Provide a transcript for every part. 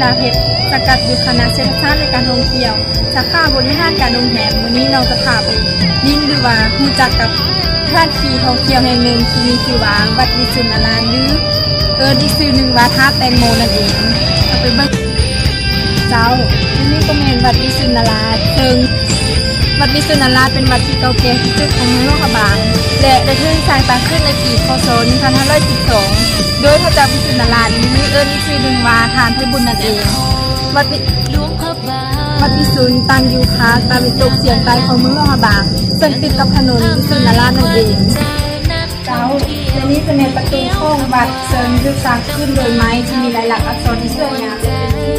ຕາເພັດ ສະກັດຢູ່ຄະນະເສດຖະສາດ ແລະ ການທ່ອງທ່ຽວ ສາຂາບໍລິຫານການໂຮງແຮມ. ມື້ນີ້ນ້ອງຈະພາໄປຫຼິ້ນ ຫຼືວ່າຮູ້ຈັກກັບສະຖານທີ່ທ່ອງທ່ຽວແຫ່ງໜຶ່ງທີ່ມີຊື່ວ່າ ວັດວິສຸນນາລາມ ຫຼື ເອີ້ນອີກຊື່ໜຶ່ງວ່າ ທາດແຕງໂມນັ້ນເອງ. ເຮົາໄປເບິ່ງ. ເຈົ້າ, ທີ່ນີ້ກໍແມ່ນວັດວິສຸນນາລາມ ເຊິ່ງວັດວິສຸນນາລາມເປັນວັດທີ່ເກົ່າແກ່ທີ່ສຸດຂອງເມືອງຫຼວງພະບາງ ແລະ ໄດ້ຖືກສ້າງຕັ້ງຂຶ້ນໃນປີ ຄ.ສ. ໜຶ່ງພັນຫ້າຮ້ອຍສິບສອງ ໂດຍພະເຈົ້າວິສຸນນາລາມ ຫຼື ເອີ້ນອີກຊື່ໜຶ່ງວ່າ ທ່ານໄພບຸນນັ້ນເອງ. ວັດວິ ວັດວິສຸນຕັ້ງຢູ່ພາກຕາເວັນຕົກສຽງໃຕ້ຂອງເມືອງຫຼວງພະບາງ ເຊິ່ງຕິດກັບຖະໜົນວິສຸນນາລາມນັ້ນເອງ. ເຈົ້າ, ແລະ ນີ້ກໍແມ່ນປະຕູຂອງວັດ ເຊິ່ງຖືກສ້າງຂຶ້ນໂດຍໄມ້ທີ່ມີລາຍລັກອັກສອນທີ່ສວຍງາມ ແລະ ເປັນ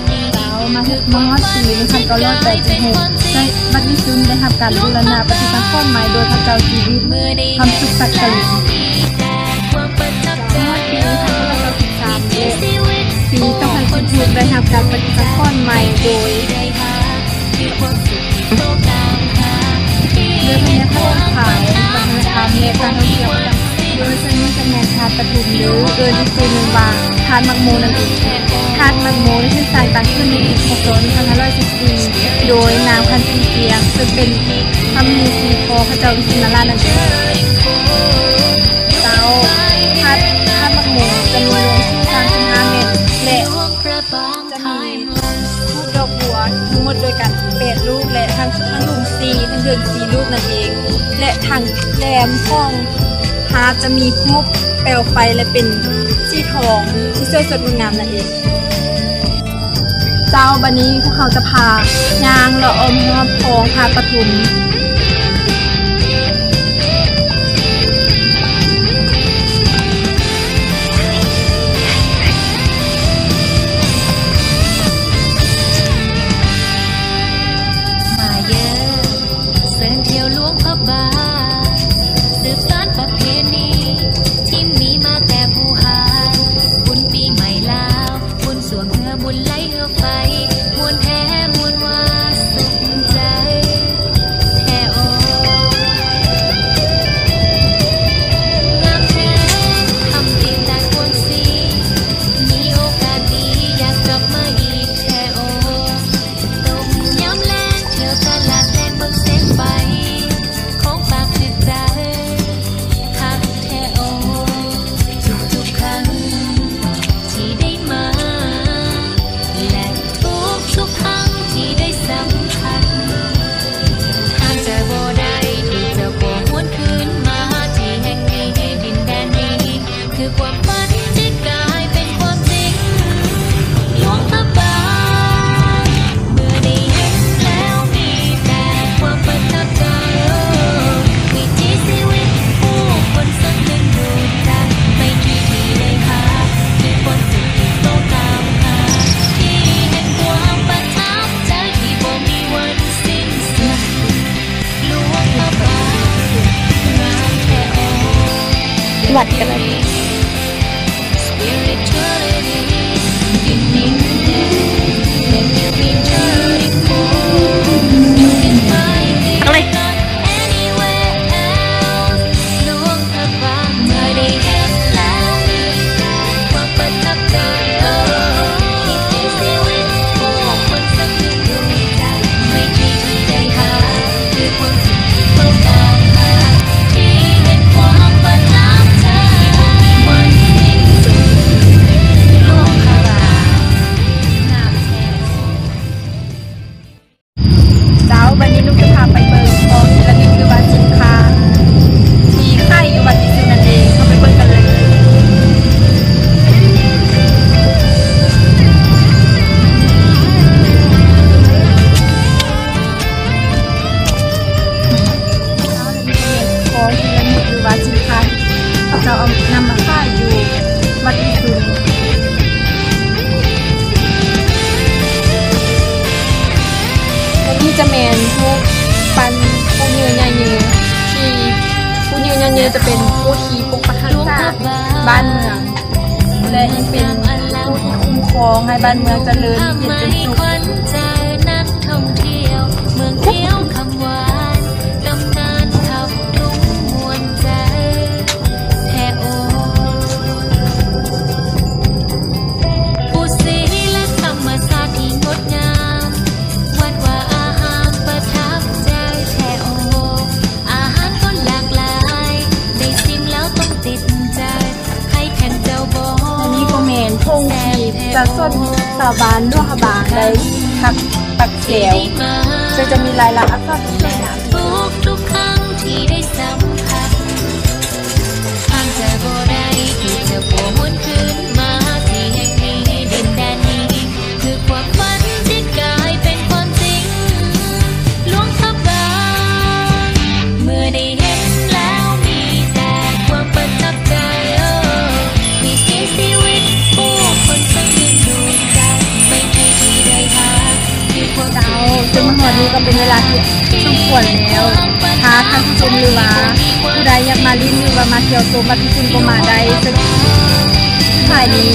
ທີ່ ເຈົ້າ, ມາຮອດປີໜຶ່ງພັນເກົ້າຮ້ອຍແປດສິບຫົກ ໄດ້ ວັດວິສຸນໄດ້ຮັບການບູລະນະປະຕິສັງຂອນໃໝ່ໂດຍພະເຈົ້າຊີວິດ ຄຳສຸກສັກກະລິນ. ຮອດປີໜຶ່ງພັນເກົ້າຮ້ອຍເກົ້າສິບສາມ ແລະ ປີສອງພັນສິບຫົກ ໄດ້ຮັບການປະຕິສັງຂອນໃໝ່ໂດຍ ໂດຍພະຍາກອນຂາຍວັດທະນະທຳ ແລະ ການທ່ອງທ່ຽວ ໂດຍສ່ວນນີ້ຈະແມ່ນທາດປະທຸມ ຫຼື ເອີ້ນອີກຊື່ໜຶ່ງວ່າ ທາດໝາກໂມນັ້ນເອງ. ທາດໝາກໂມໄດ້ຖືກສ້າງຕັ້ງຂຶ້ນໃນປີ ຄ.ສ. ໜຶ່ງພັນຫ້າຮ້ອຍສິບສີ່ ໂດຍນາງພັນສີຈຽງ ເຊິ່ງເປັນພະມະເຫສີພໍ່ພະເຈົ້າວິສຸນນາລາມນັ້ນເອງ. ເຈົ້າ, ທາດ ທາດໝາກໂມຈະມີເນື້ອທີ່ສາມສິບຫ້າແມັດ ແລະ ຈະມີຮູບດອກບົວທັງໝົດດ້ວຍກັນແປດລູກ ແລະ ທັງ ທັງລຸ່ມສີ່ ທັງເທິງສີ່ລູກນັ້ນເອງ ແລະ ທັງແຫຼມຂອງທາດຈະມີຮູບແປວໄຟ ແລະ ເປັນສີທອງທີ່ສວຍສົດງົດງາມນັ້ນເອງ. ເຈົ້າ, ບັດນີ້ພວກເຮົາຈະພາຍ່າງເລາະອ້ອມຮອບຂອງທາດປະທຸມ. ມາເຢີ ເຊີນທ່ຽວຫຼວງພະບາງ ສືບສານປະເພນີທີ່ມີມາແຕ່ບູຮານ ບຸນປີໃໝ່ລາວ ບຸນຊ່ວງເຮືອ ບຸນໄຫຼເຮືອໄຟ ມ່ວນແທ້ມ່ວນວ່າສຸກໃຈແທ້ໂອ. ຈະເປັນຜູ້ທີ່ປົກປັກຮັກສາບ້ານເມືອງ ແລະ ຍັງເປັນຜູ້ທີ່ຄຸ້ມຄອງໃຫ້ບ້ານເມືອງຈະເລີນຢູ່ເຢັນເປັນສຸກ. ອັນນີ້ກໍແມ່ນຜົງທີ່ປະຊາຊົນຊາວບ້ານຫຼວງພະບາງໄດ້ພັກປັກແຊວ ເຊິ່ງຈະມີລາຍລັກອັກສອນທີ່ສວຍງາມ. ເຈົ້າ ເຊິ່ງມາຮອດນີ້ກໍເປັນເວລາທີ່ສົມຄວນແລ້ວ ຖ້າທ່ານຜູ້ຊົມ ຫຼືວ່າຜູ້ໃດຢາກມາຫຼິ້ນ ຫຼືວ່າມາທ່ຽວຊົມວັດພິຈິນ ກໍມາໄດ້ ເຊິ່ງສະຖານີ